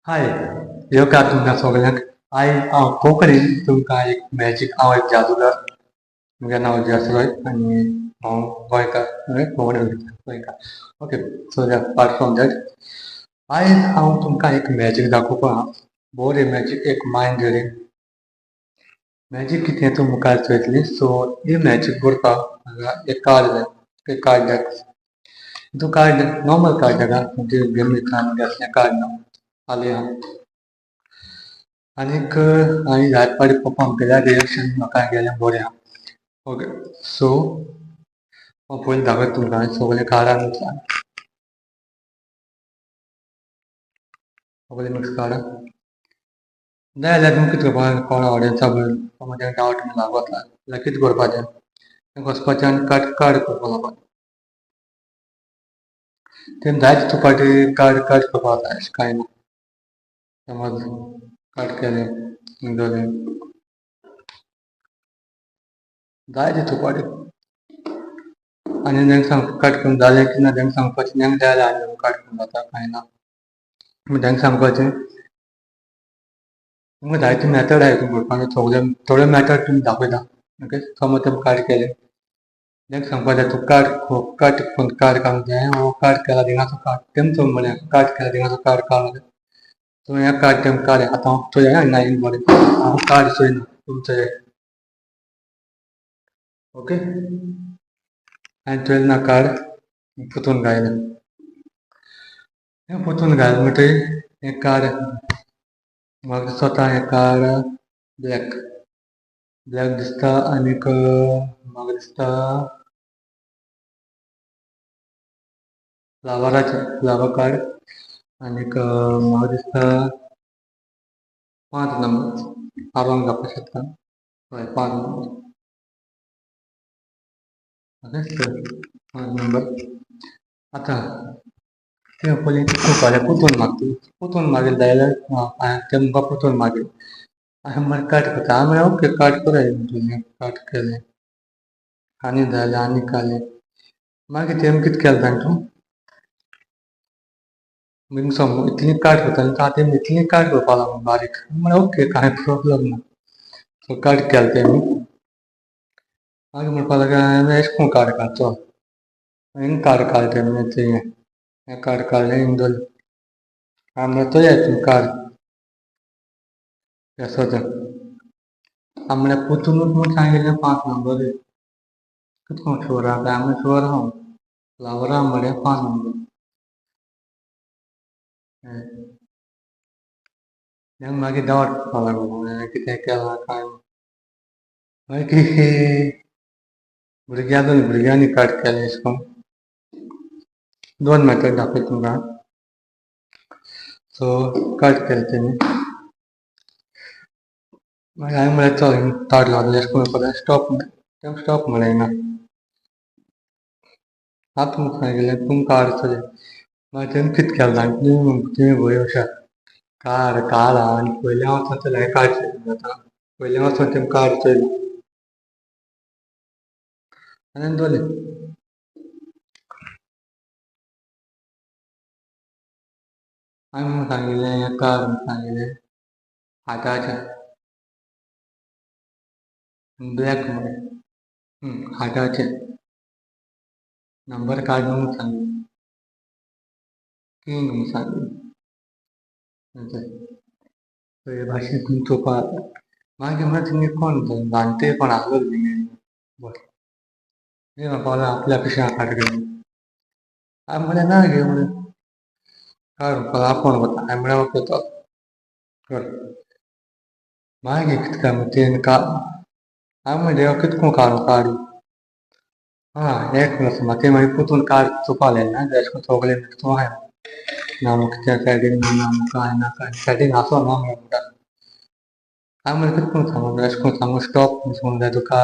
हाय, येवकार तुमकां सगल्यांक. आयज हांव कोंकणीन तुमकां एक मॅजीक, हांव एक जादूगार. म्हगेलें नांव जसरोय आनी हांव गोंयकार, कोंकणी उलयता, गोंयकार. Okay, so apart from that, आयज हांव तुमकां एक मॅजीक दाखोवपा आहा. बरें मॅजीक, एक मायंड रिडींग मॅजीक. कितें तूं मुखार चोयतली. सो ही मॅजीक करपाक म्हाका एक कार्ड जाय, एक कार्ड जाय. तूं कार्ड, नॉर्मल कार्ड जाका म्हणजे गेमी असलें कार्ड ना, खाली आहा. आनीक हांवें जायत फावटी परफॉर्म केल्या, रिएक्शन म्हाका गेलें बरें आहा. ओके, सो हांव पयलीं दाखयता तुमकां सगळें कार्डां. सगळें मिक्स कार्डां जाय जाल्यार तुमकां कितें करपाक, कोण ऑडियन्सा म्हज्या डावट लागता जाल्यार कितें करपाचें, वचपाचें आनी कट कार्ड करपाक लागपाचें. तें जाय तितू फावटी कार्ड कट करपाक जाता, अशें कांय ना. समज कट केलें, जालें, जाय तितू फावटी. आनी तांकां सांग, कट करून जालें की ना, तांकां सांगपाचें. तांकां जाय जाल्यार आनी कट करूंक जाता, कांय ना. तांकां सांगपाचें, तुमकां जायते मेथड आहाय हितून करपाक. सगळे थोडे मेथड तुमी दाखयता. ओके, समज तुमी कार्ड केलें, तांकां सांगपाचें, तूं कार्ड कट करून कार्ड काडूंक जाय. हो कार्ड केला थिंगाचो कार्ड तेमचो, म्हळ्यार कार्ड केला थिंगाचो कार्ड काडूंक जाय. तुवें हें कार्ड तेम काड. आतां हांव चोया ना, बरें, हांव कार्ड चोयना तुमचें. ओके, हांवें चोयलें ना कार्ड, पुतून घायलें. हें पुतून घायलें म्हणटगीर हें कार्ड म्हाका दिसता, हें कार्ड ब्लॅक ब्लॅक दिसता. आनीक म्हाका दिसता फ्लावराचें, फ्लावर कार्ड. आनीक म्हाका दिसता 5 नंबर. हांव रोंग जावपाक शकता. हय, 5 नंबर. Okay, 5 number. आतां ते पयलीं कितें, पुतून मागता. पुतून मागीर जाल्यार हांवें ते म्हाका पुतून मागीर हांवें मागीर कट करता. हांवें म्हळें ओके, कट कराय. कट केलें आनी जालें आनी काडलें. मागीर तेमी कितें केलें जाणा तूं, समज इतली कट करता आतां तेमी इतली कट करपाक लागलो बारीक. म्हळें ओके, कांय प्रोब्लम ना. सो कट केलें तेमी. मागीर म्हणपाक लागले, हांवें अशें करून कार्ड काडचो. हिंग कार्ड काडलें तेमी, हें कार्ड काडलें, हिंग दवरलें. हांवें म्हळें चोया तुमी कार्ड केसो तें. हांवें म्हळें पुतूनूच म्हूण सांगिल्लें 5 नंबर. कितें करूं शुअर आहा काय? हांवें शुअर आहा, फ्लावर आहा मरे, 5 नंबर. तांकां मागीर डावट पडपाक लागलो, हांवें कितें केलां काय. मागीर भुरग्यां, दोन भुरग्यांनी कट केलें. अशें करून दोन मेथड दाखयता तुमकां. सो कट केलें तेमी. मागीर हांवें म्हळें चल ताट लागलें, अशें करून स्टॉप म्हळें. तेमी स्टॉप म्हळें ना. आतां तुमकां सांगिल्लें, तुमकां कार्ड चोया. मागीर तेमी कितें केलें जाणा, तुमी भंय अशें कार्ड काडला आनी पयलीं वचोन ते कार्ड चोयलें. आतां पयलीं वचोन तेमी कार्ड चोयलें आनी दवरलें. हांवें म्हणून सांगिल्लें, हें कार्ड म्हूण सांगिल्लें हाताचें ब्लॅक मरे, हाताचें नंबर कार्ड म्हणून सांगिल्लें, किंग म्हूण सांगिल्लें. हे भाशेन तुमी चोवपाक जाता. मागीर म्हळ्यार तुमगे कोण जाणटे कोण आसलो तुमगे, बरें, ते म्हणपाक लागले आपल्या कशें कार्ड घेवन. हांवें म्हळें ना गे, म्हणलें कार्ड म्हणपाक आपोवन वता. हांवें म्हळें ओके, चल कर. मागीर कितें काय तेणें का हांवें म्हणलें कितें करून काडूं कार्ड. आं, एक मिनट, तें मागीर पुतून कार्ड चोवपाक लागलें ना, अशें करून सगळें मिक्स आहाय ना, कितें सेटींग ना, कांय ना, कांय सेटींग आसो ना म्हणटा. हांवें म्हणलें कितें करून सांगूं, अशें करून सांगूं स्टॉप सांगूंक जाय तुका,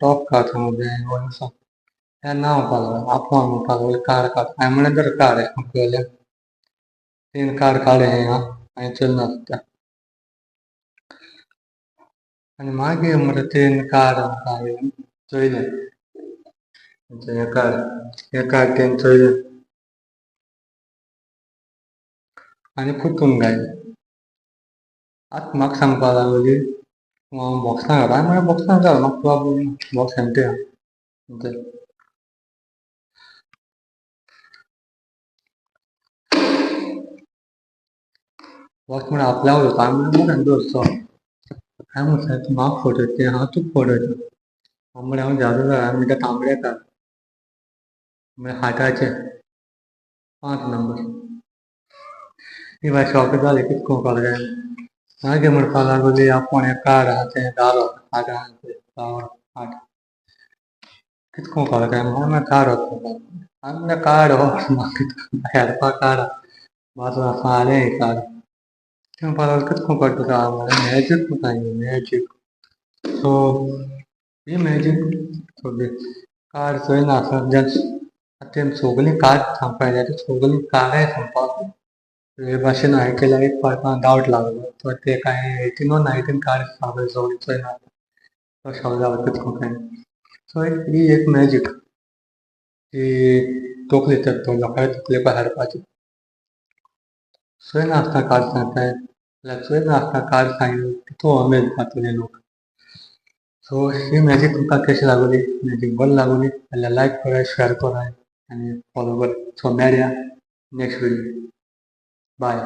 टॉप कार्ड सांगूंक जाय. हें ना म्हणपाक लागलो, आपोवन म्हणपाक लागलो कार्ड काड. हांवें म्हणलें तर कार्ड अशें करून पळयलें, तेणें कार्ड काडलें हिंगा, हांवें चोयलें ना सुद्दां. आनी मागीर मरे तेणें कार्ड सांगलें चोयलें, हें कार्ड, हें कार्ड तेणें चोयलें आनी पुतून घायलें. आतां म्हाका सांगपा लागली हांव बॉक्सां घाल. हांवें म्हळें बॉक्सां घाल, म्हाका प्रॉब्लम ना, बॉक्स एमटी आहा. बॉक्स म्हण आपल्या उरता. हांवें म्हणलें मोठ्यान दवरचो. हांवें म्हटलें तूं म्हाका फटयता, हांव तुका फटयता. हांव म्हणलें हांव जादूगार. हांवें म्हणटा तांबडेकार म्हळ्यार हाटाचे 5 नंबर. ही बाय शॉक जाली, कितें कळपाक जाय. मागीर म्हणपाक लागली आपूण हें कार्ड आहा तें दारो हाट आहा तें हाट. कितें कळपाक जाय म्हणून कार्ड वचपाक. हांवें म्हणलें कार्ड हो म्हाका हेडपाक कार्ड आहा, फाल्यां हें कार्ड. ती म्हणपाक लागली कितें कळटा तुका? म्हणलें मॅजीक तुका, मॅजीक. सो ही मॅजीक सगळी कार्ड चोयना आसतना जेन्ना तेमी सगळीं कार्ड सांगपा जाय, सगळीं कार्डाय सांगपाक हे भाशेन हांवें केल्यार एक फावट म्हाका डावट लागलो. तो ते कांय 18 or 19 card सांगले सगळीं चोयना तो शॉक जालो कितें काय. सो ही एक मॅजीक ती तकली तो लोकांक तकले हाडपाची. चोयना आसतना कार्ड सांगताय जाल्यार चोयना आसतना कार्ड सांगिल्लें तितू अमेज जातले लोक. सो ही मॅजीक तुमकां कशी लागली? मॅजीक बरी लागली जाल्यार लायक करात, शेअर करात आनी फॉलो करात. सो मेळया नेक्स्ट व्हिडियो. बाय.